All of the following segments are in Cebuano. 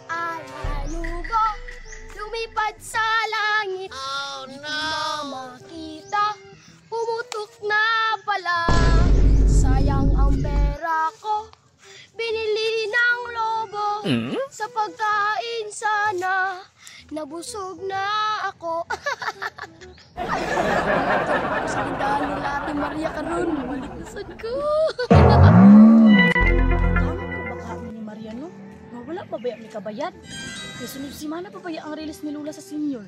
Alalubo, lumipad sa langit. Oh no! Di ko na makita, pumutok na pala. Sayang ang pera ko, binili ng lobo. Sa pagkain sana, nabusog na ako. Sa tindahan nila Ate Maria karon, balik na sad ko. Tama ko baka ni Maria no? Nga wala pa ba mi kabayad? Kay sunod semana pa ba ang release ni Lula sa senior?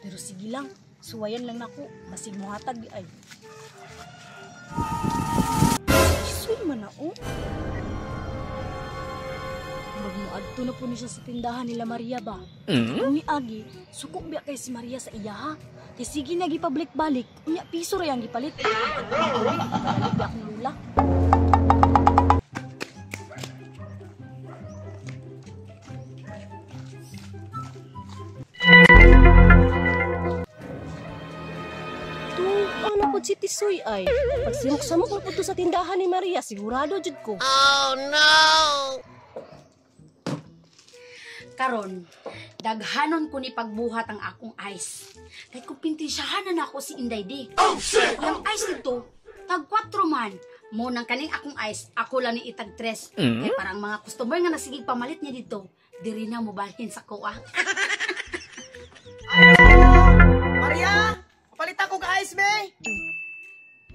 Pero sige lang, suwayan lang nako, masig mohatag di ay. Suy man na oh. Magmuadto na po ni siya sa tindahan nila Maria ba? Kung niagi, suko biya kay si Maria sa iya ha? Kay sige na gipabalik-balik, unya piso ra yang gipalit. Balik ba akong lula? Ano po si Tisoy ay? Pagsimok-samok po to sa tindahan ni Maria, sigurado jud ko. Oh no! Karon, daghanon ko ni pagbuhat ang akong ice. Kay kumpintensyahan na nako si Inday D. Oh shit! Ang ice nito, tag 4 man. Mo nang kaning akong ice, ako lang ni itag 3. Kay parang mga customer nga nasigig pamalit niya dito, diri na mobalhin sa ko ah. Maria! Palit ako og ice, be!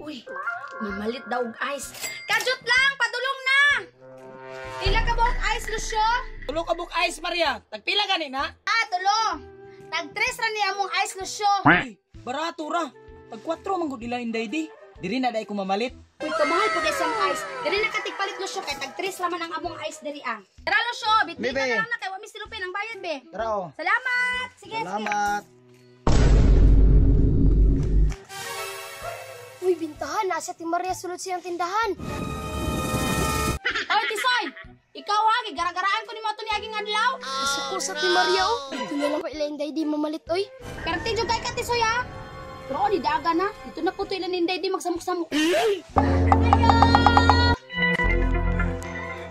Uy, mamalit daw og ice. Kajut lang, padulong na! Pila ka buok ice, Lucio? Tulo ka buok ice, Maria. Tagpila gani na? Ah, tulo. Tag 3 ra ni among ice, Lucio. Uy, barato ra. Tag 4 man gud ila Inday di. Diri na dai ko mamalit. Uy, kamahal pud isang ice. Diri na katigpalit, Lucio, kay tag 3 ra man ang among ice diri ah. Tara, Lucio, bitbit na lang na kay wa mi silupin ang bayad be. Tara oh. Salamat. Sige, salamat. Sige. Uy, bintahan. Nasa ti Maria sulod siyang tindahan. Oy, Tisoy! Ikaw ha, gigaragaraan ko ni mo ito ni aging adlaw. Gusto ko sa ti Maria, oh. Ito na lang ko ila Inday di mamalit, oy. Pero tidyo kay ka, Tisoy, ha? Pero oh, ni daga na. Dito na po ito ilan Inday di magsamok-samok.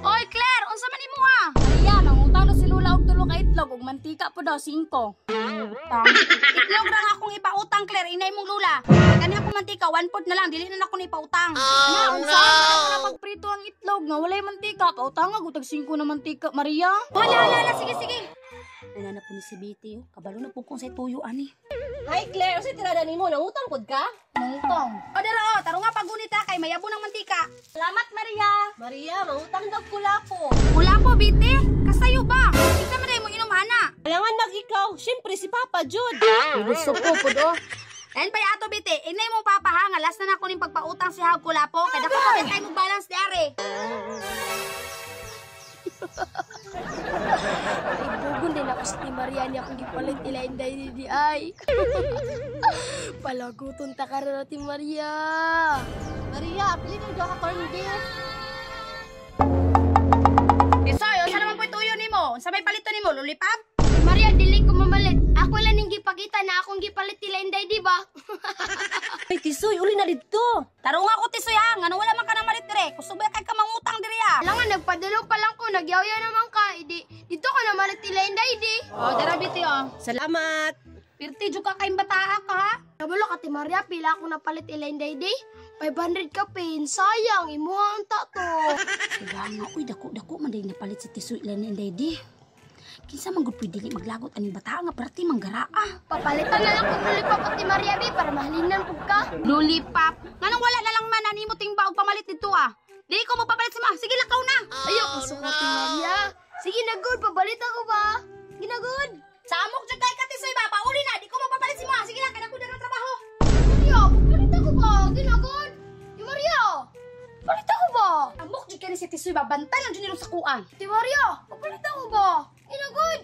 Oy, Claire! Unsa man imo, ha? Maria, mangutang na si Lula og tulo ka itlog ug mantika po daw 5. Utang. Itlog ra nga akong ipautang, Claire. Inay mong lula. Kani akong mantika, 1/4 na lang. Dili na nako ni ipautang. Oh, no! Unsa man pagprito ang itlog nga walay mantika, pautang og tag 5 na mantika, Maria. Wala, wala, wala. Sige, sige. Wala na po ni si Betty, oh. Kabalo na po kung sa tuyo, ani. Hi Claire, unsay tirada nimo? Nangutang pud ka? Mangutang. O, dara, oh. Taro nga pagunita kay mayabo ng mantika. Salamat, Maria. Maria, mangutang daw kulapo. Kulapo, Betty. Kasayo ba? Kinsa man mo inom, ana? Kailangan mag ikaw, syempre si Papa Jud. Gusto ko pud oh. Ayan pa ato Betty, inay mo papa ha, nga last na nako ning pagpautang si Hag Kulapo kay dako pa kay mo balance di are. Ay, bugon din ako sa ti Maria niya akong gipalit ila Inday di ay. Palaguton ta karon ti Maria. Maria, pili na daw ka corn beef. Isoy, unsa naman po'y tuyo nimo? Unsa may palito nimo, lulipab? Ti Maria, dili ko mamalit. Ako lang ning gipakita na akong gipalit ila Inday, di ba? Ay, Tisoy, uli na dito. Tarong ako Tisoy ha, ngano wala man ka namalit dire. Kusog ba kay ka mangutang dire ha? Alangan, nagpadulong pa lang ko, nagyaw-yaw naman ka. Idi, dito ko namalit ila Inday, di. Oh, dara Betty oh. Salamat. Pirti jud ka kay bataa ka ha. Kabalo ka, Ti Maria, pila akong napalit ila Inday, di. 500 ka pin, sayang, imuha ang tato. Kaya nga, uy, dako-dako man dahil napalit si Tisoy ila ni Inday di. Kinsa man gud pwede dili maglagot aning bataa nga perti manggaraa. Papalitan na lang kong lollipop at Ti Maria, bi, para mahalinan pug ka. Lollipop? Nganong wala na lang man animo ting baog pamalit dito ah. Dili ko mopapalit si ma. Sige lakaw na. Ayaw, gusto ko, Ti Maria. Sige na, good, pabalit ako ba? Sige na, good. Samok jud kay ka Tisoy ba? Pauli na, di ko mopapalit si ma. Sige na, kay dako na ng trabaho. Maria, papalit ako ba? Sige na, good. Ti Maria, papalit ako ba? Amok jud kay ni si Tisoy ba? Bantay lang jud nilo sa kuan. Ti Maria, papalit ako ba? Sige na, good.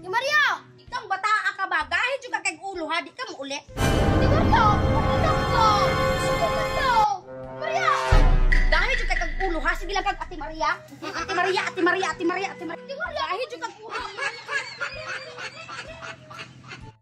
Ti Maria! Ikaw bataa ka ba? Gahit jud ka kay ulo ha, di ka mo uli. Ti Maria, papalit ako ba? Gusto ko man daw. Maria! Dahil jud kay kag ulo ha, sige lang kag Ate Maria. Ate Maria, Ate Maria, Ate Maria, Ate Maria. Ate Maria, dahil